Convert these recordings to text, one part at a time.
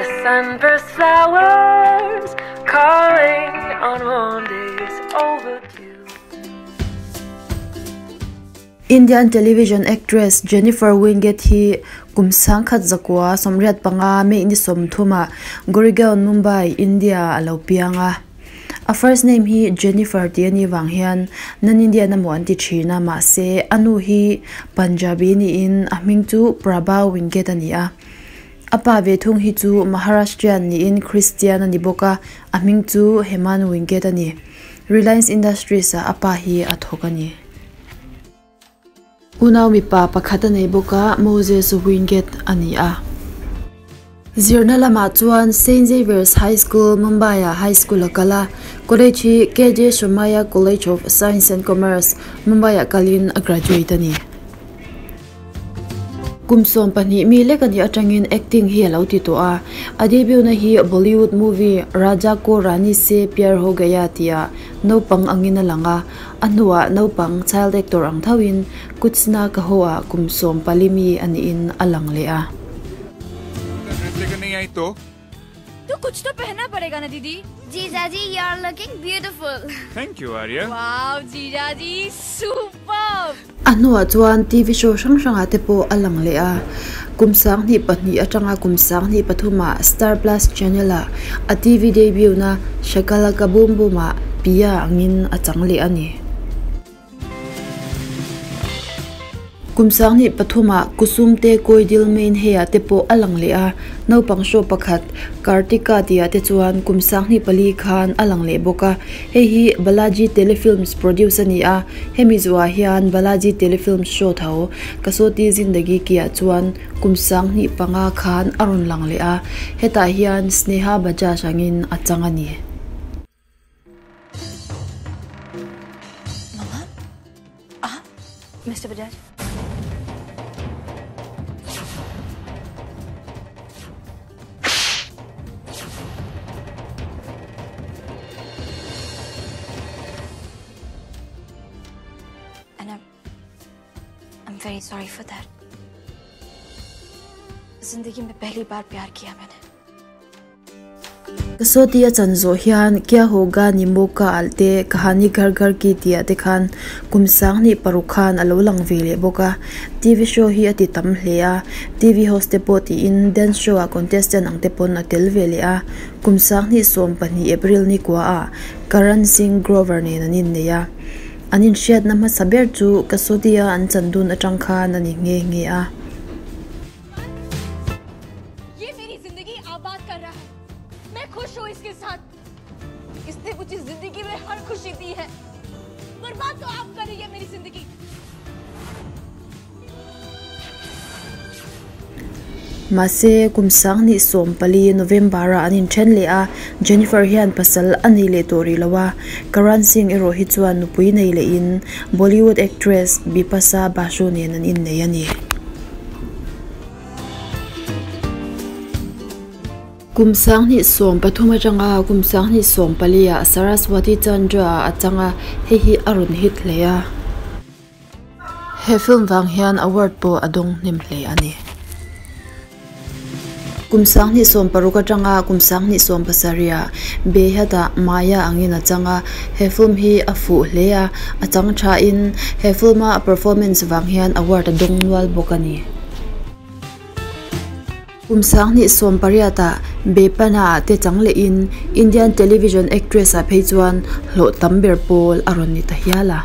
The sunburst flowers calling on warm days overdue. Indian television actress Jennifer Winget hi kum 1985 May ni 30 ah Goregaon, Mumbai, India a lo piang a. A first name hi Jennifer tih a nih vang hian non Indian emaw an ti thin a, mahse a nu hi Punjabi niin a hming chu Prabha Winget a ni a. A pa ve thung hi chu Maharashtrian niin Christian a ni bawk a, a hming chu Heman Winget a ni. Reliance Industries ah a pa hi a thawk a ni. Unau mipa pakhat a nei bawk a, Moses Winget a ni a. Zirna lamah chuan Saint Xavier's High School, Mumbai-ah high school a kal a, college hi KJ Somaiya College of Science and Commerce, Mumbai-ah kalin a graduate a ni. Kum 12 mi lek a nih atangin acting hi a lo ti tawh a, a debut na hi Bollywood movie Raja Ko Rani Se Pyar Ho Gaya tihah naupang angin a lang a, a hnuah naupang child actor ang thoin Kuch Na Kaho ah kum 14 mi a niin a lang leh a. तो कुछ तो पहनना पड़ेगा ना दीदी। जीजा जी, you are looking beautiful. Thank you, Arya. Wow जीजा जी, super. A hnuah chuan TV show hrang hrangah te pawh a lang leh a, kum 2002 atanga kum 2003 ah Star Plus channel ah a TV debut na Shakalaka Boom Boom ah Pia angin a chang leh a ni. Kum 2003 ah Kusum te Koi Dil Mein Hai ah te pawh a lang leh a, naupang show pakhat Kartika tih ah te chuan kum 2004 khan a lang leh bawk a, hei hi Balaji Telefilms produce a ni a, hemi zuah hian Balaji Telefilms show tho Kasauti Zindagi Ki ah chuan kum 2005 khan a rawn lang leh a, hetah hian Sneha Bajaj angin a chang a ni. Mama, ah, Mister Bajaj. And I'm very sorry for that. जिंदगी में पहली बार प्यार किया मैंने। Kasauti a chan zawh hian Kya Hoga Nimmo Ka alh te Kahani Ghar Ghar Ki tih ah te khan kum 2006 khan a lo lang ve leh bawk a, TV show hi a ti tam hle a, TV host te pawh tiin dance show ah contestant ang te pawn a tel ve leh a, kum 2012 April ni kua ah Karan Singh Grover nen an innei a, an inhriatna hmasa ber chu Kasauti a an chan dun atang khan a ni nghe nghe a. ये मेरी जिंदगी आबाद कर रहा है, मैं खुश हूँ इसके साथ। इसने मुझे जिंदगी में हर खुशी दी है, बर्बाद तो आप कर रही है मेरी जिंदगी। Mahse kum 2014 November ah an inthen leh a, Jennifer hian pasal a nei leh tawh rih lo a, Karan Singh erawh hi chuan nupui nei lehin Bollywood actress Bipasha Basu nen an innei a ni. Kum 2013 atanga kum 2014 ah Saraswati Chandra a chang a, hei hi a rawn hit hle a. He film vang hian award pawh a dawng hnem hle a ni. Kum 2016 atanga kum 2017 ah Behad ah Maya angin a chang a, he film hi a fuh hle a, a chang thain he film a performance vang hian award a dawng nual bawk a ni. Kum 2018 ah Bepana ah te chang lehin Indian television actress ah phei chuan hlawh tam ber pawl a rawn ni ta hial a.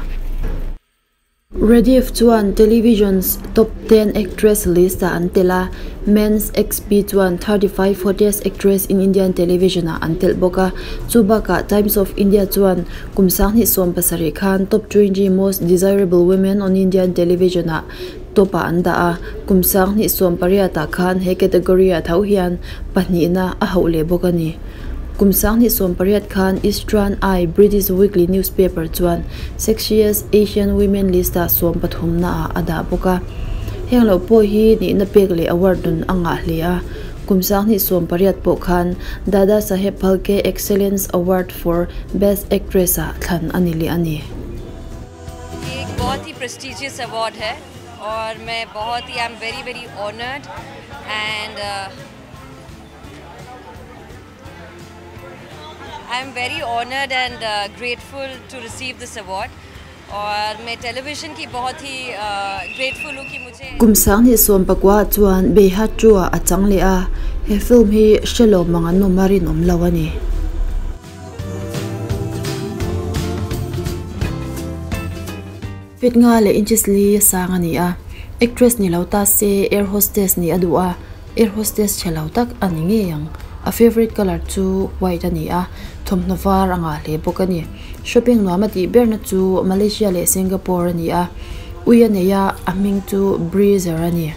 Rediff chuan television's top 10 actress list ah an tel a, Men's XP chuan 35 hottest actress in Indian television ah an telh bawk a, chu bakah Times of India chuan kum 2017 khan top 20 most desirable women on Indian television ah top ah an dah a, kum 2018 ah khan he category ah tho hian pahnihna a hauh leh bawk a ni. Kum 2018 khan Eastern Eye British Weekly newspaper chuan sexiest Asian women list ah 13 na ah a dah bawk a, heng lo pawh hi nihna pek leh award dun a ngah hle a, kum 2018 pawh khan Dada Saheb Phalke Excellence Award for Best Actress ah thlan a ni leh a ni. ये एक बहुत ही prestigious award है और मैं बहुत ही, I am very very honoured and I am very honoured and grateful to receive this award और मैं television की बहुत ही ग्रेटफुल हूँ कि मुझे Kum 2019 ah chuan Beyhadh 2 ah a chang leh a, he film hi hre lo mang an awm a rinawm lo a ni. Feet nga leh inches li a sang a ni a, actress ni lo ta se air hostess nih a duh a, air hostess chhe lo tak a ni ngei ang. A favourite colour chu white a ni a, thawmhnaw var a ngah hle bawk a ni. Shopping nuam a tih berna chu Malaysia leh Singapore a ni a, ui a nei a, a hming chu Breezer a ni.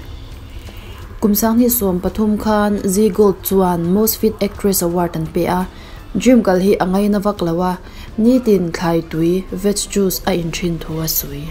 Kum 2013 khan Zee Gold chuan Most Fit Actress Award an pe a, gym kal hi a ngaina vak lo a, Nitin thlai tui, veg juice, a in thin thu a sawi.